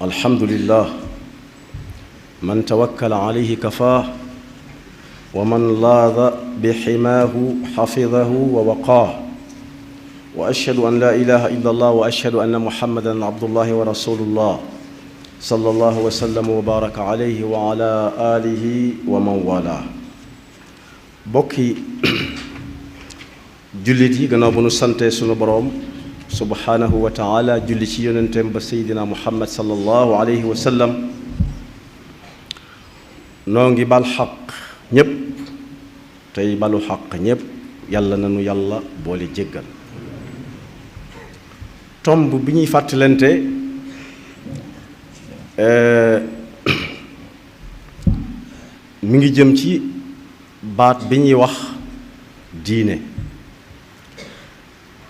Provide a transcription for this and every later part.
الحمد لله من توكل عليه كفاه ومن لاذ بحماه حفظه ووقاه وأشهد أن لا إله إلا الله وأشهد أن محمدا عبد الله ورسول الله صلى الله وسلم وبارك عليه وعلى آله ومن والاه bokki jullit yi gannaaw bu nu sante sunu boroom subhanahu wa taala julli ci yonenteem ba seydina muhammad sallallahu alayhi wa sallam noo ngi bal xaq ñépp tey balu xaq ñépp yàlla nanu yàlla boole jéggal tomb bi ñuy fàttalante mi ngi jëm ci baat bi ñuy wax diine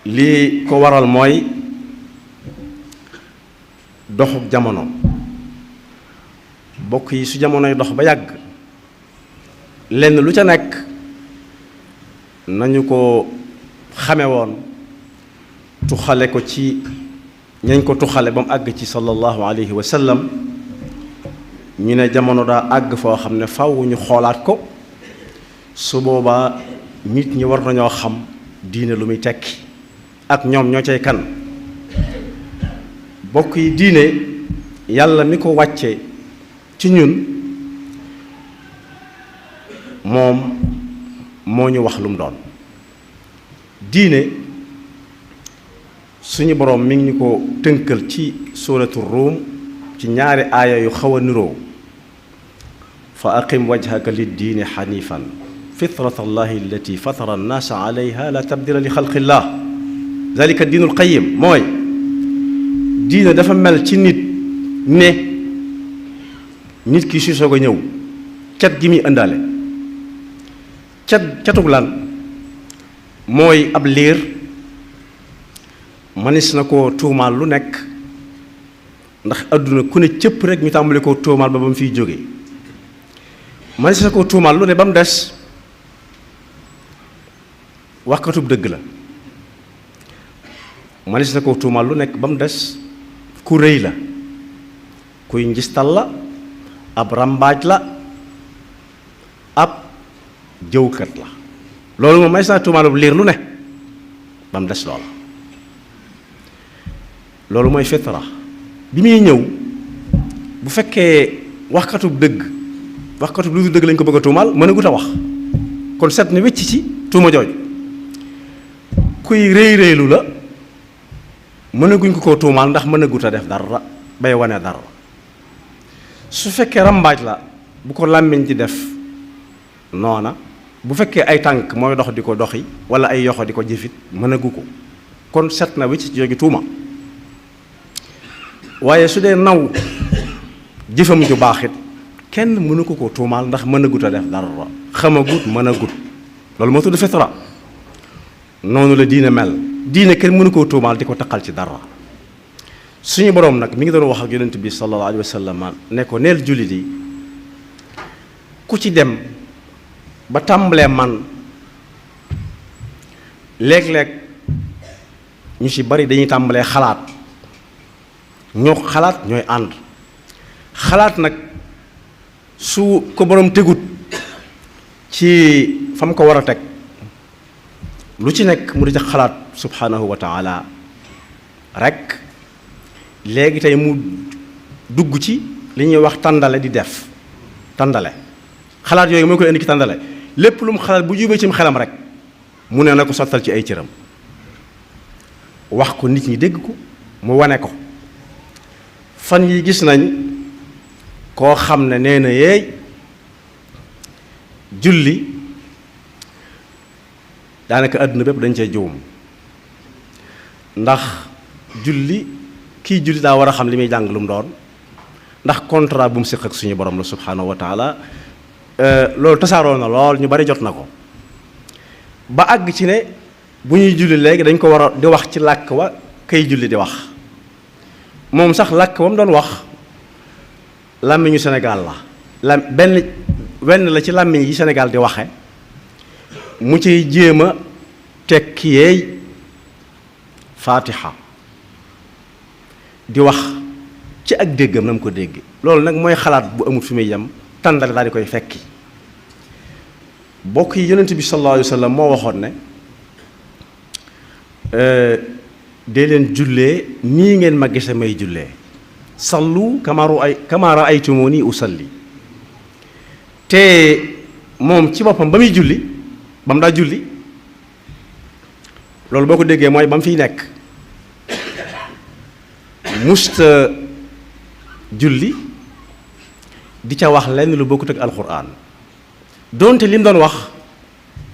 lii ko waral mooy doxuk jamono bokk yi su jamonoy dox ba yàgg lenn lu ca nekk nañu ko xame woon tuxale ko ci ñañ ko tuxale ba mu àgg ci sallallahu alayhi wa sallam ñu ne jamono daa àgg foo xam ne faw ñu xoolaat ko su boobaa nit ñi war nañoo xam diine lu muy tekki ak ñoom ñoo cay kan bokk yi diine yàlla mi ko wàcce ci ñun moom moo ñu wax lu mu doon diine suñu boroom mi ngi ñu ko tënkal ci suuratu ruum ci ñaari aaya yu xaw a niroo fa aqim wajhaka lid diini xanifan fitrata allahi allati fatara annaasa alayha la tabdila li xalqillah zalika diinul qayyim mooy diine dafa mel ci nit ne nit ki si soog a ñëw cat gi muy ëndaale catug lan mooy ab liir manis na ko tuumaal lu nekk ndax àdduna ku ne cëpp rek ñu tàmbali ko tuumaal ba mu fiy jóge manis na ko tuumaal lu ne ba mu des waxkatub dëgg la manis na ko tuumaal lu nekk ba mu des ku rëy la kuy njistal la ab rambaaj la ab jëwkat la loolu moom manis naa tuumaal bu liir lu ne ba mu des loola loolu mooy fitra bi muy ñëw bu fekkee waxkatub dëgg waxkatub lu dul dëgg lañ ko bëgg a tuumaal mën a gut a wax kon set ne wecc ci tuuma jooju kuy rëy rëylu la mënaguñ ko koo tuumaal ndax mënagut a def dara bay wane dara su fekkee rambaaj la bu ko làmmiñ di def noona bu fekkee ay tànk mooy dox di ko doxi wala ay yoxo di ko jëfit mënagu ko kon set na wecc ci jógi tuuma waaye su dee naw jëfam ju baaxit kenn mënu ko koo tuumaal ndax mënagut a def dara xamagut mënagut loolu moo tudd fitra noonu la diine mel diine kenn mënu koo tuumaal di ko taqal ci dara suñu boroom nag mi ngi doon wax ak yonent bi sallallahu alayhi wa sallam ne ko neel jullit yi ku ci dem ba tàmbalee man léeg-léeg ñu ci bari dañuy tàmbalee xalaat ñoo xalaat ñooy ànd xalaat nag su ko boroom tegut ci fa mu ko war a teg lu ci nekk mu di ca xalaat subhanahu wa taala rek léegi tey mu dugg ci li ñuy wax tàndale di def tàndale xalaat yooyu moo koy indi ci tàndale lépp lu mu xalaat bu jubee ci xelam rek mu ne na ko sottal ci ay cëram wax ko nit ñi dégg ko mu wane ko fan yi gis nañ koo xam ne nee na yeey julli daanaka àdduna bépp dañ cee juum ndax julli kii julli daa war a xam li muy jàng lu mu doon ndax contrat bu mu séq ak suñu borom la subhanahu wa taala loolu tasaaroo na lool ñu bari jot na ko ba àgg ci ne bu ñuy julli léegi dañ ko war a di wax ci làkk wa kay julli di wax moom sax làkk wa mu doon wax làmmiñu Sénégal la wenn la ci làmmiñ yi Sénégal di waxe mu ciy jéem a tekki yeey faatiha di wax ci ak déggam na mu ko dégg loolu nag mooy xalaat bu amul fi muy yem tàndale daal di koy fekki bokk yi yonent bi sallallahu alayhi wa sallam moo waxoon ne dee leen jullee nii ngeen ma gise may jullee sallu kama ra'aytumuni usalli te moom ci boppam ba muy julli ba mu daa julli loolu boo ko déggee mooy ba mu fiy nekk musta julli di ca wax lenn lu bokkut ak alxuraan doonte li mu doon wax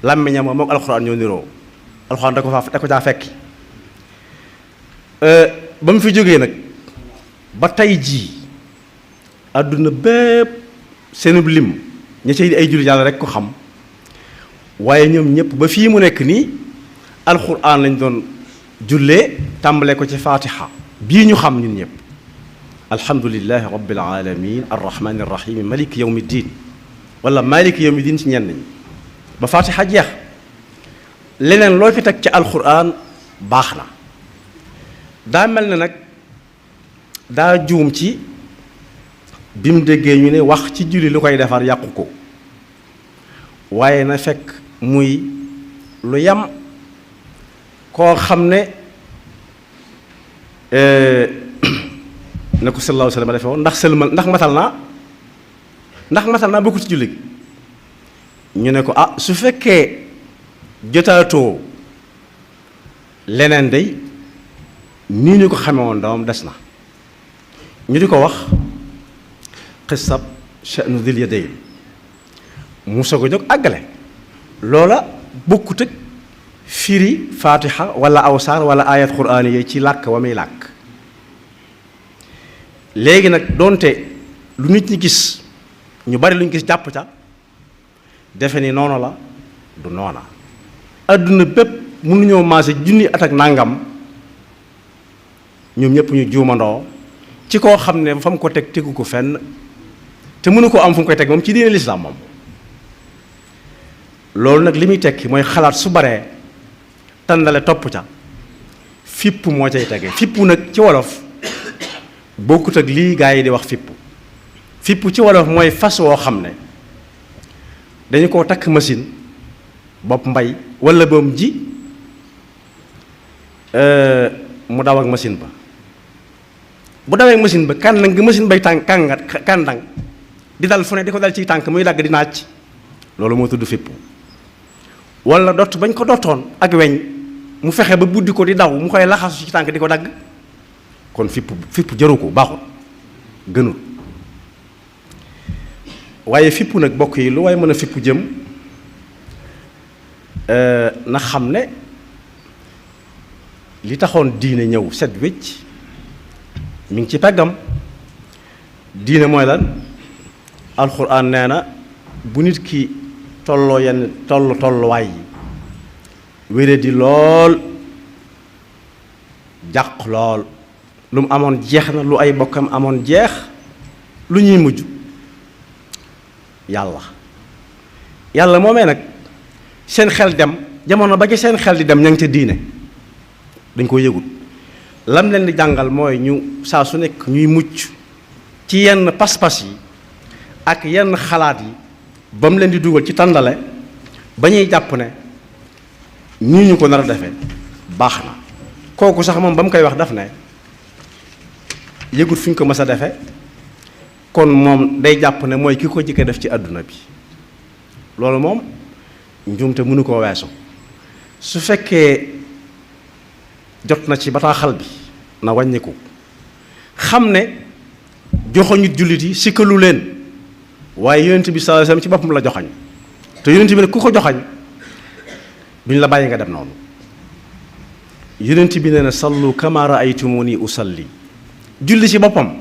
làmmiñam moom ak alxuraan ñoo niroo alxuraan da ko caa fekki ba mu fi jógee nag ba tey jii àdduna bépp seenub lim ña cay di ay julli yàlla rek ko xam waaye ñoom ñëpp ba fii mu nekk nii alxuraan lañ doon jullee tàmbalee ko ci faatiha bii ñu xam ñun ñëpp alhamdulillahi rabbil alamin arrahmani arrahim maliki yawmi ddin wala maliki yawmi ddin ci ñenn ñi ba faatiha jeex leneen loo fi teg ci alxuraan baax na daa mel ne nag daa juum ci bi mu déggee ñu ne wax ci julli lu koy defar yàqu ko waaye na fekk muy lu yam koo xam ne na ko sallallahu alayhi wa sallam defe woon ndax matal naa bokku ci julli gi ñu ne ko ah su fekkee jotaatoo leneen day nii ñu ko xame woon doomam des na ñu di ko wax xisab sha'nu dil yadayn mu soog a jóg àggale loola bokkut ak firi fatiha wala aw saar wala ayat quraan yi ci làkk wa muy làkk léegi nag doonte lu nit ñi gis ñu bari lu ñu gis jàpp ca defe ni noonu la du noona adduna bépp mënuñoo maase junni at ak nàngam ñoom ñëpp ñu juumandoo ci koo xam ne fa mu ko teg tegu ko fenn te mënu ko am fu mu koy teg moom ci diine lislaam moom loolu nag li muy tekki mooy xalaat su baree tàndale topp ca fipp moo cay tege fippu nag ci wolof bokkut ak lii gaa yi di wax fippu ci wolof mooy fas woo xam ne dañu koo takk machine bopp mbay walla boom ji mu daw ak machine ba bu dawee ak machine ba kàndang gi machine bay tànk kàndang di dal fu ne di ko dal ciy tànk muy dagg di naaj loolu moo tudd fippu walla dott bañ ko dottoon ak weñ mu fexe ba buddi ko di daw mu koy laxasu ci tànk di ko dagg kon fippu jaru ko baaxul gënul waaye fippu nag bokk yi lu waaye mën a fippu jëm na xam ne li taxoon diine ñëw set wécc mi ngi ci peggam diine mooy lan alxuraan nee na bu nit ki tolloo yenn tolluwaay yi wére di lool jàq lool lu mu amoon jeex na lu ay bokkam amoon jeex lu ñuy mujj yàlla moomee nag seen xel dem jamono ba ci seen xel di dem ña ngi ca diine dañ ko yëgut lam leen di jàngal mooy ñu saa su nekk ñuy mucc ci yenn pas-pas yi ak yenn xalaat yi ba mu leen di dugal ci tàndale ba ñuy jàpp ne nii ñu ko nar a defee baax na kooku sax moom ba mu koy wax daf ne yëgut fi ñu ko mës a defee kon moom day jàpp ne mooy ki ko jëkk def ci àdduna bi loolu moom njuumte mënu koo weesu su fekkee jot na ci bataaxal bi na wàññiku xam ne joxoñu jullit yi sikkalu leen waaye yonent bi sallallahu alayhi wasallam ci boppam la joxañ te yonent bi ne ku ko joxañ duñ la bàyyi nga dem noonu yonent bi nee na sallu kama ra'aytumuni usalli julli ci boppam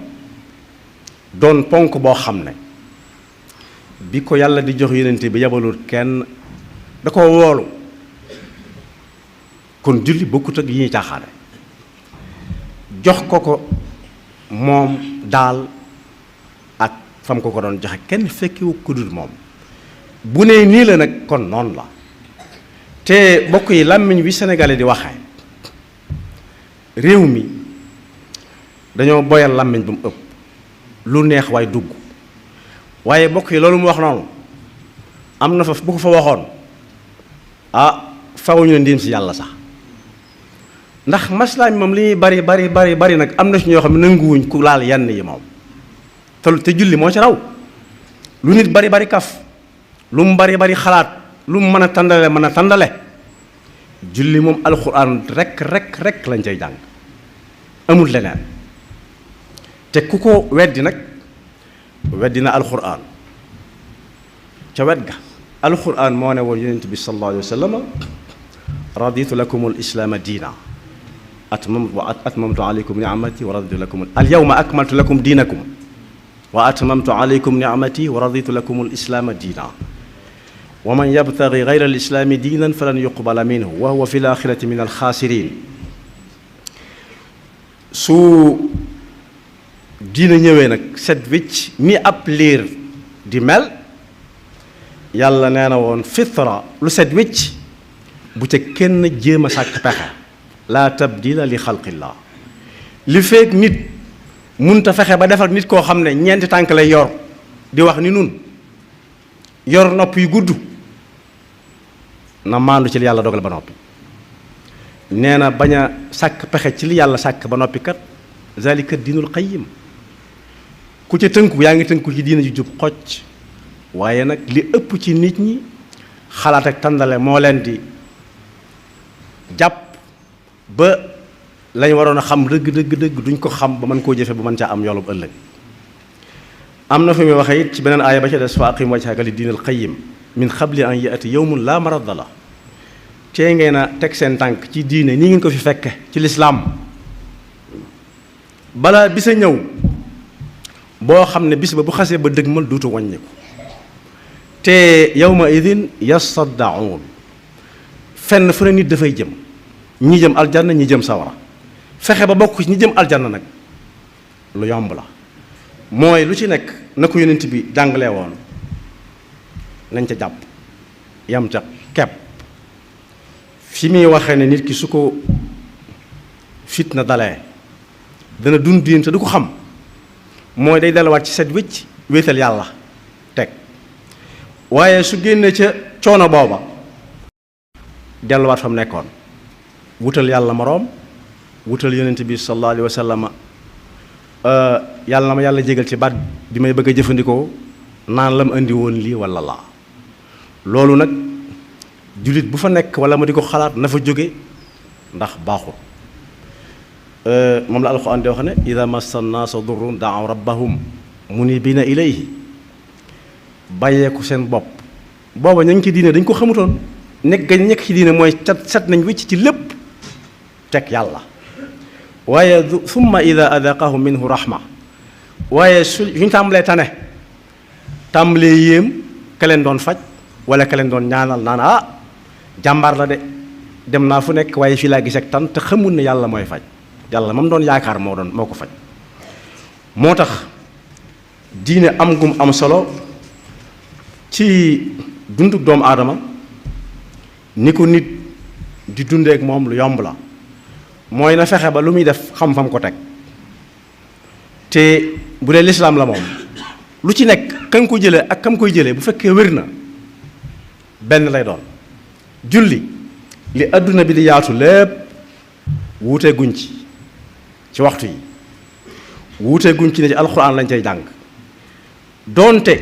doon ponk boo xam ne bi ko yàlla di jox yonent bi yabalul kenn da ko woolu kon julli bokkut ak yi ñuy caaxaane jox ko moom daal ak fam ko doon joxe kenn fekkiwu ko dul moom bu nee nii la nag kon noonu la te bokk yi làmmiñ wi sénégalais di waxee réew mi dañoo boyal làmmiñ bu mu ëpp lu neex waaye dugg waaye bokk yi loolu mu wax noonu am na fa bu ko fa waxoon faw ñu ne ndiim si yàlla sax ndax maslaa mi moom li ñuy bari nag am na si ñoo xam ne nanguwuñ ku laal yenn yi moom te julli moo ci raw lu nit bari kaf lu mu bari xalaat lu mu mën a tàndale julli moom alxuraan rek lañ cay jàng amul leneen te ku ko weddi nag weddi na alxuraan ca wet ga alxuraan moo ne woon yonent bi sallallahu alayhi wa sallam raditu lakum alislaama diina atmamtu alaykum ni'mati wa raditu lakum alyawma akmaltu lakum diinakum wa atmamtu alaykum ni'mati wa raditu lakum alislaama diina wa man yabtagi gayra alislaami diinan falan yuqbala minhu wa huwa fi laaxirati min alxaasiriin su diina ñëwee nag set wicc ni ab liir di mel yàlla nee na woon fitra lu set wicc bu ca kenn jéem a sàkk pexe laa tabdila li xalqillah li feek nit munta fexe ba defar nit koo xam ne ñeenti tànk lay yor di wax ni nun yor nopp yu gudd na maandu ci li yàlla dogal ba noppi nee na bañ a sàkk pexe ci li yàlla sàkk ba noppi kat zalika diinul qayyim ku ca tënku yaa ngi tënku ci diina ju jub xocc waaye nag li ëpp ci nit ñi xalaat ak tàndale moo leen di jàpp ba lañ waroon a xam dëgg duñ ko xam ba mën koo jëfe ba mën caa am yoolub ëllëg am na fi muy waxe it ci beneen aaya ba ca des fa aqim wajhaka li diinil qayyim min qabli an ya'ti yawmun laa maradda la tee ngeen a teg seen tànk ci diine nii ngeen ko fi fekke ci lislaam balaa bis a ñëw boo xam ne bis ba bu xasee ba dëgmal duutu wàññiku te yawma idin yasaddaun fenn fu ne nit dafay jëm ñi jëm aljanna ñi jëm sawara fexe ba bokk ñi jëm aljanna nag lu yomb la mooy lu ci nekk na ko yonent bi jàngalee woon nañ ca jàpp yam ca kepp fi muy waxee ne nit ki su ko fitna dalee dana dund diin te du ko xam mooy day delluwaat ci set wicc wéetal yàlla teg waaye su génnee ca coono booba delluwaat fa mu nekkoon wutal yàlla moroom wutal yonent bi sallallahu alayhi wa sallam yàlla na ma yàlla jégal ci baat bi may bëgg a jëfandikoo naan la mu indi woon lii wala laa loolu nag jullit bu fa nekk wala ma di ko xalaat na fa jóge ndax baaxul moom la alxuraan di wax ne ida massa nnaasa durrun daaw rabbahum munibina ilayhi bàyyeeku seen bopp booba ña ngi ci diine dañ ko xamutoon nekk ci diine mooy set nañ wicc ci lépp teg yàlla waaye summa ida adaqahum minhu rahma waaye suñ tàmbalee tane tàmbalee yéem ka leen doon faj wala ka leen doon ñaanal naan jàmbaar la de dem naa fu nekk waaye fii laa gis ak tan te xamul ne yàlla mooy faj yàlla moom doon yaakaar moo ko faj moo tax diine am gum am solo ci dunduk doomu aadama ni ko nit di dundeek moom lu yomb la mooy na fexe ba lu muy def xam fam ko teg te bu dee lislaam la moom lu ci nekk ka nga ko jëlee ak kam koy jëlee bu fekkee wér na benn lay doon julli li adduna bi di yaatu lépp wuute guñ ci waxtu yi wuute guñ ci ne ci alxuraan lañ cay jàng doonte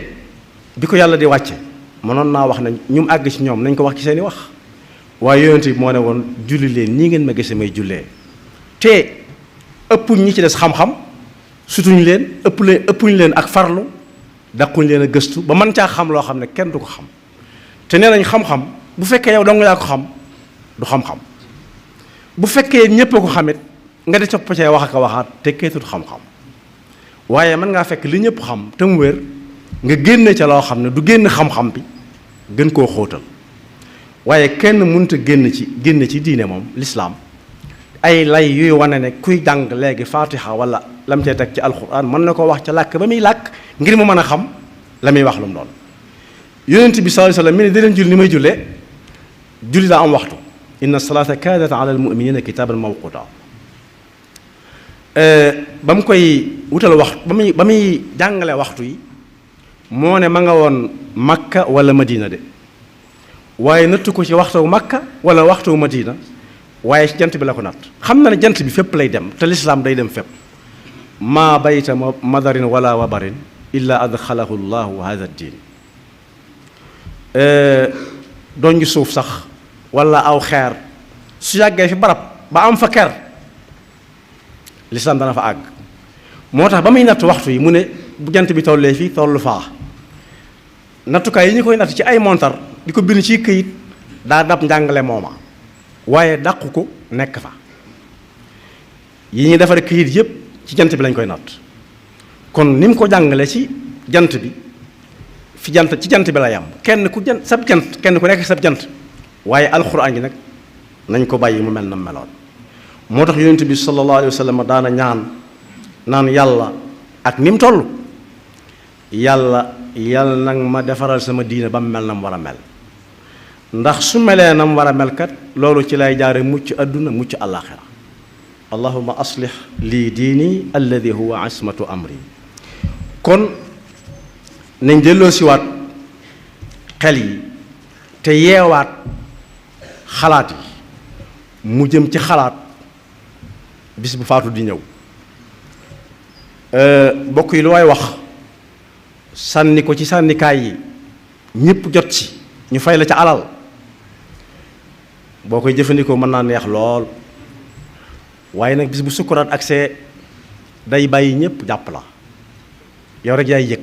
bi ko yàlla di wàcce mënoon naa wax ne ñu mu àgg ci ñoom nañ ko wax ci seeni wax waaye yonent bi moo ne woon julli leen nii ngeen ma gise may jullee te ëppuñ ñi ci des xam-xam sutuñ leen ëppuñ leen ak farlu daquñ leen a gëstu ba mën caa xam loo xam ne kenn du ko xam te nee nañ xam-xam bu fekkee yow dong yaa ko xam du xam-xam bu fekkee ñépp a ko xamit nga di copp cee wax ak a waxaat te keetut xam-xam waaye mën ngaa fekk li ñëpp xam te mu wér nga génne ca loo xam ne du génn xam-xam bi gën koo xóotal waaye kenn mënut a génn ci diine moom lislaam ay lay yuy wane ne kuy jàng léegi faatiha wala lam cee teg ci alxuraan mën na ko wax ca làkk ba muy làkk ngir mu mën a xam la muy wax lu mu doon yonent bi sallallahu alayhi wa sallam mi ne di leen julli ni may jullee julli daa am waxtu inna salaata kaanat ala al muminina kitaaban mawquta ba mu koy wutal waxtu ba muy jàngale waxtu yi moo ne ma nga woon Makka wala Madina de waaye nattu ko ci waxtu Makka wala waxtu Madina waaye ci jant bi la ko natt xam na ne jant bi fépp lay dem te lislaam day dem fépp maa bayta madarin wala wabarin illa adxalahu llahu hada diin doon suuf sax wala aw xeer su yàggee fi barab ba am fa ker lislaam dana fa àgg moo tax ba muy natt waxtu yi mu ne bu jant bi tollee fii tollu faa nattukaay yi ñu koy natt ci ay montar di ko bind ci këyit daa dab njàngale mooma waaye dàqu ko nekk fa yi ñuy defare këyit yépp ci jant bi lañ koy natt kon ni mu ko jàngale ci jant bi fi jant ci jant bi la yam kenn ku nekk sab jant waaye alxuraan ji nag nañ ko bàyyi mu mel na meloon moo tax yonent bi sallallahu alayhi wa sallam daana naan yàlla ak ni mu toll yàlla nag ma defaral sama diine ba mu mel na mu war a mel ndax su melee na mu war a mel kat loolu ci lay jaare mucc àdduna mucc àllaaxira allahumma aslih lii diini alladi huwa ismatu amri kon nañ delloo siwaat xel yi te yeewaat xalaat yi mu jëm ci xalaat bis bu faatu di ñëw bokk yi lu waay wax sànni ko ci sànnikaay yi ñépp jot ci ñu fay la ca alal boo koy jëfandikoo mën naa neex lool waaye nag bis bu sukkuraat accès day bàyyi ñépp jàpp la yow rek yaay yëg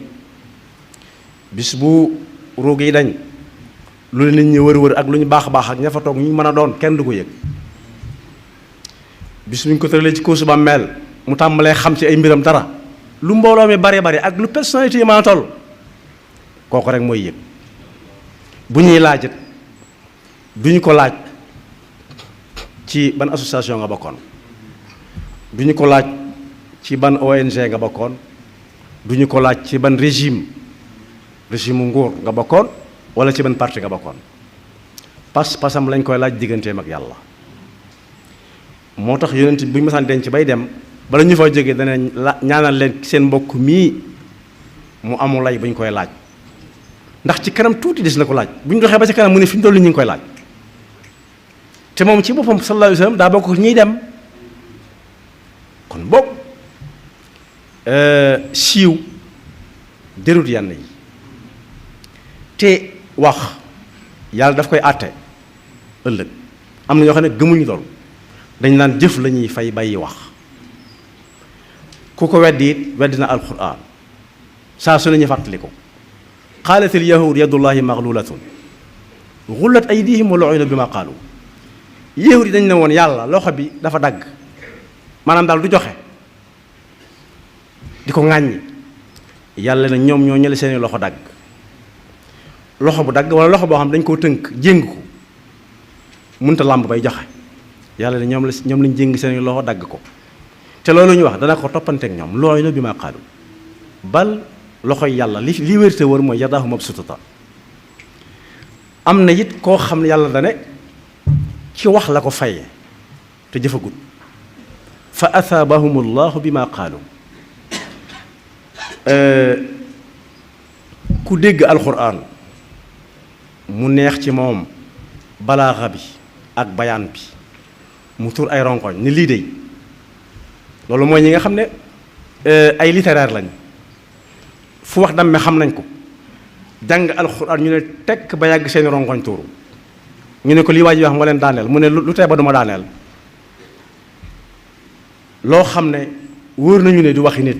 bis bu ruug yi dañ lu nit ñi wër ak lu ñu baax ak ña fa toog ñu mën a doon kenn du ko yëg bis bu ñu ko tëralee ci koosu ba mel mu tàmbalee xam ci ay mbiram dara lu mbooloo mi bare ak lu personnalité yi mën a toll kooku rek mooy yëg bu ñuy laajit duñu ko laaj ci ban association nga bokkoon duñu ko laaj ci ban ONG nga bokkoon duñu ko laaj ci ban régime mu nguur nga bokkoon wala ci ban parti nga bokkoon pasam lañ koy laaj digganteem ak yàlla moo tax yonent bu ñu masaan denc bay dem bala ñu fa jógee danañ ñaanal leen seen mbokk mii mu amul lay bu ñu koy laaj ndax ci kanam tuuti des na ko laaj bu ñu doxee ba ci kanam mu ne fi ñu toll ñu ngi koy laaj te moom ci boppam sallallahu alayhi wa sallam daa bokk ñuy dem kon boobu siiw jërut yenn yi te wax yàlla daf koy àtte ëllëg am na ñoo xam ne gëmuñu loolu dañ naan jëf la ñuy fay bàyyi wax ku ko weddi it weddi na alquran saa su ne ñu fàttali ko qaalat al yahud yadullahi maglulatun gullat aydihim wa lu'inu bima qaalu yahud yi dañ ne woon yàlla loxo bi dafa dagg maanaam daal du joxe di ko ŋàññi yàlla na ñoom ñoo ñële seeni loxo dagg loxo bu dagg wala loxo boo xam dañ koo tënk jéng ko mënta làmb bay joxe yàlla ne ñoom lañ jéng seeni loxo dagg ko te loolu ñu wax dana ko toppanteek ñoom lu'inu bima qaalu bal loxoy yàlla li wérte wër mooy yadaahu mabsuutatan am na it koo xam ne yàlla dane ci wax la ko faye te jëfagut fa athaabahum allahu bima qaalu ku dégg alquran mu neex ci moom balaaxa bi ak bayaan bi mu tur ay ronkoñ ni lii dey loolu mooy ñi nga xam ne ay littéraire lañ fu wax damme xam nañ ko jàng alxuraan ñu ne tekk ba yàgg seeni rongoñ tuuru ñu ne ko lii waa ji wax moo leen daaneel mu ne lu tee ba duma daaneel loo xam ne wóor nañu ne du waxi nit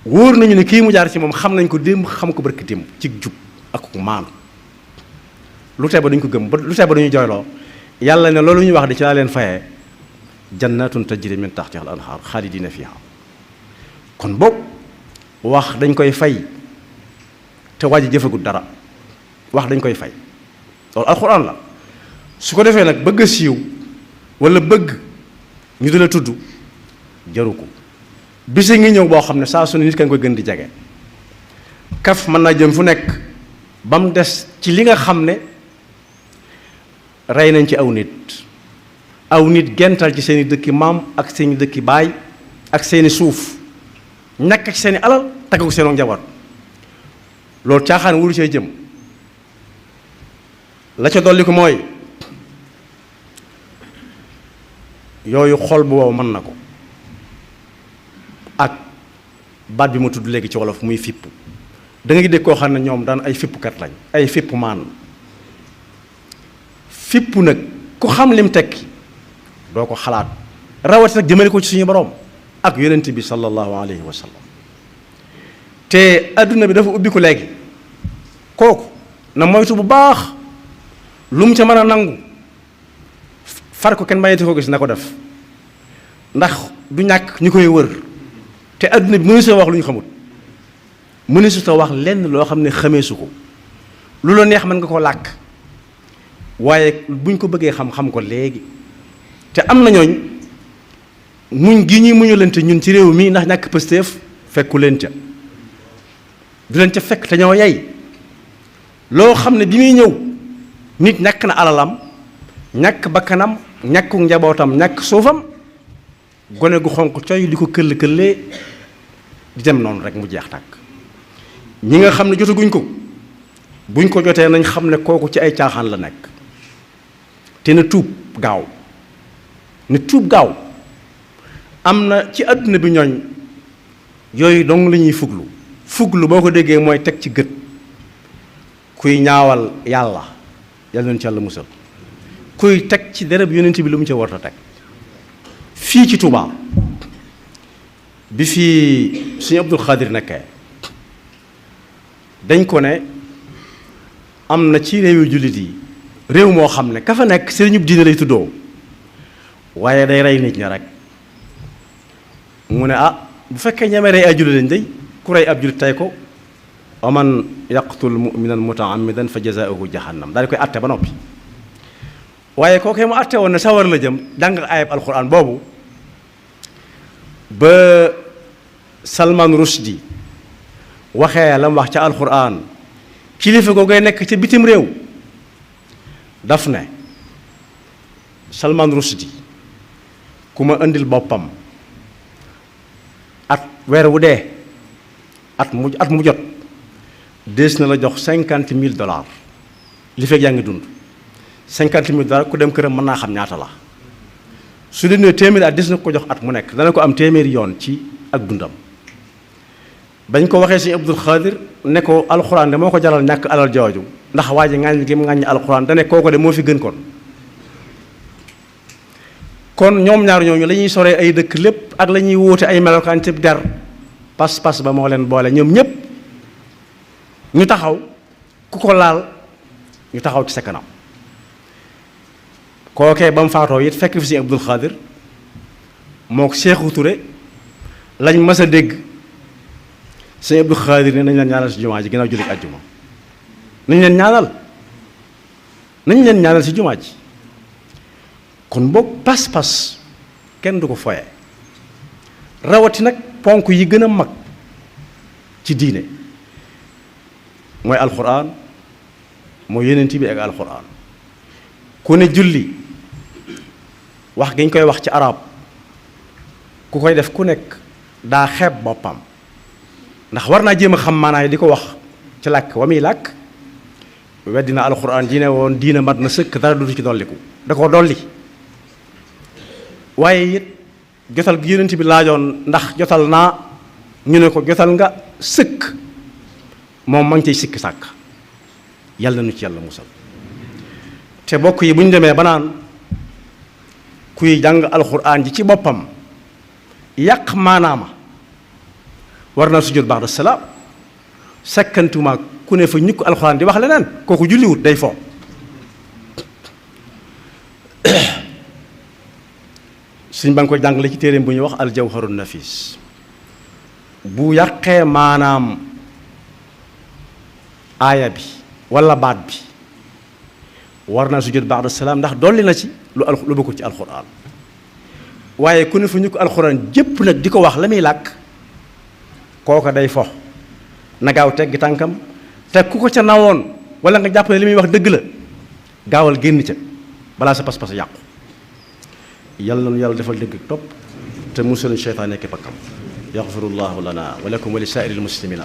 wóor nañu ne kii mu jaar ci moom xam nañ ko démb xam ko barki démb ci jub ak maanu lu tee ba duñ ko gëm ba lu tee ba duñu jooyloo yàlla ne loolu ñuy wax di ci laa leen fayee jannatun tajri min tahtiha al anhar xaalidina fiha kon boobu wax dañ koy fay te waa ji jëfagut dara wax dañ koy fay loolu alxuraan la su ko defee nag bëgg a siiw wala bëgg ñu di la tudd jaru ko bise ngi ñëw boo xam ne saa su ne nit ka nga koy gën di jege kaf mën naa jëm fu nekk ba mu des ci li nga xam ne rey nañ ci aw nit aw nit gental ci seeni dëkki maam ak seeni dëkki baay ak seeni suuf ñàkk ci seeni alal tagg ko seenu njaboot loolu caaxaan wuru cee jëm la ca dolli ko mooy yooyu xol bu wow mën na ko ak baat bi ma tudd léegi ci wolof muy fipp da nga dégg koo xam ne ñoom daan ay fippkat lañ ay fipp maan fipp nag ku xam lim tekki doo ko xalaat rawati nag jëmale ko ci suñu borom ak yonent bi sallallahu alayhi wa sallam te adduna bi dafa ubbi ko léegi kooku na moytu bu baax lu mu ca mën a nangu far ko kenn bañati ko gis na ko def ndax du ñàkk ñu koy wër te adduna bi mënu su wax lu ñu xamut mënu su wax lenn loo xam ne xameesu ko lu la neex mën nga ko làkk waaye buñ ko bëggee xam ko léegi te am na ñooñ muñ gi ñuy muñalante ñun ci réew mi ndax ñàkk pëstéef fekku leen ca du leen ca fekk te ñoo yey loo xam ne bi muy ñëw nit ñàkk na alalam ñàkk bakkanam ñàkku njabootam ñàkk suufam gone gu xonq coy di ko këll-këllee di dem noonu rek mu jeex tàkk ñi nga xam ne jotaguñ ko buñ ko jotee nañ xam ne kooku ci ay caaxaan la nekk te na tuub gaaw ne tuub gaaw am na ci àdduna bi ñooñ yooyu dong la ñuy fuglu boo ko déggee mooy teg ci gët kuy ñaawal yàlla nañu ci yàlla musal kuy teg ci dereb yonent bi lu mu ca war a teg fii ci Touba bi fii suñu Abdul Xaadir nekkee dañ ko ne am na ci réewu jullit yi réew moo xam ne ka fa nekk sëriñub diine lay tuddoo waaye day rey nit ña rek mu ne bu fekkee ñeme rey ay jullit lañ day ku rey ab jullit tey ko wa man yaqtul mu'minan mutaammidan fa jazaa'uhu jahannam daal di koy atte ba noppi waaye kookee mu atte woon ne sawar la jëm jàng ayab alquran boobu ba Salman Rushdie waxee la mu wax ca alquran kilifa googee nekk ca bitim réew daf ne Salman Rushdie ku ma indil boppam at weer wu dee at mu jot dees na la jox $50,000 li fekk yaa ngi dund $50,000 ku dem këram mën naa xam ñaata la su dee ne téeméeri at des na ko jox at mu nekk dana ko am téeméeri yoon ci ak dundam bañ ko waxee si Abdul Xaadir ne ko alxuraan de moo ko jaral ñàkk alal jooju ndax waa ji ŋàññi gi mu ŋàññi alxuraan da ne kooko de moo fi gën kon ñoom ñaar ñooñu la ñuy soree ay dëkk lépp ak la ñuy wóote ay melokaan ci der pas-pas ba moo leen boole ñoom ñépp ñu taxaw ku ko laal ñu taxaw ci sa kanam kookee ba mu faatoo it fekk fi si Abdul Xaadir moo ko Seexu Ture lañ mas a dégg sëñ Abdul Xaadir ne nañ leen ñaanal si jumaa ji ginnaaw jullit àjjuma nañ leen ñaanal si jumaa ji kon boog pas-pas kenn du ko foye rawati nag ponk yi gën a mag ci diine mooy alxuraan mooy yonent bi ak alxuraan ku ne julli wax gi ñu koy wax ci arab ku koy def ku nekk daa xeeb boppam ndax war naa jéem a xam maanaay di ko wax ci làkk wa muy làkk weddina alxuraan ji ne woon diina mat na sëkk dara du ci dolliku da ko dolli waaye it jotal gi yonent bi laajoon ndax jotal naa ñu ne ko jotal nga sëkk moom ma ngi ciy sikki sàkk yàlla nu ci yàlla musal te bokk yi bu ñu demee ba naan kuy jàng alxuraan ji ci boppam yàq maanaama war na sujjóot ba'da salaam sakkantuma ku ne fa ñukk alxuraan di wax leneen kooku julliwut day fo suñ ba nga koy jàngale ci téeréem bu ñuy wax aljawharun nafis bu yàqee maanaam aaya bi walla baat bi war naa sujjóot ba'da salaam ndax dolli na ci lu bokkul ci alxuraan waaye ku ne fa ñukk alxuraan jépp nag di ko wax la muy làkk kooka day fo na gaaw teggi tànkam te ku ko ca nawoon wala nga jàpp ne li muy wax dëgg la gaawal génn ca balaa sa pas-pas yàqu yàlla na yàlla defal dégg ak topp te musal seytaane nekk bakkam yaxfirullahu lana wa lakum wa li saa'iril muslimina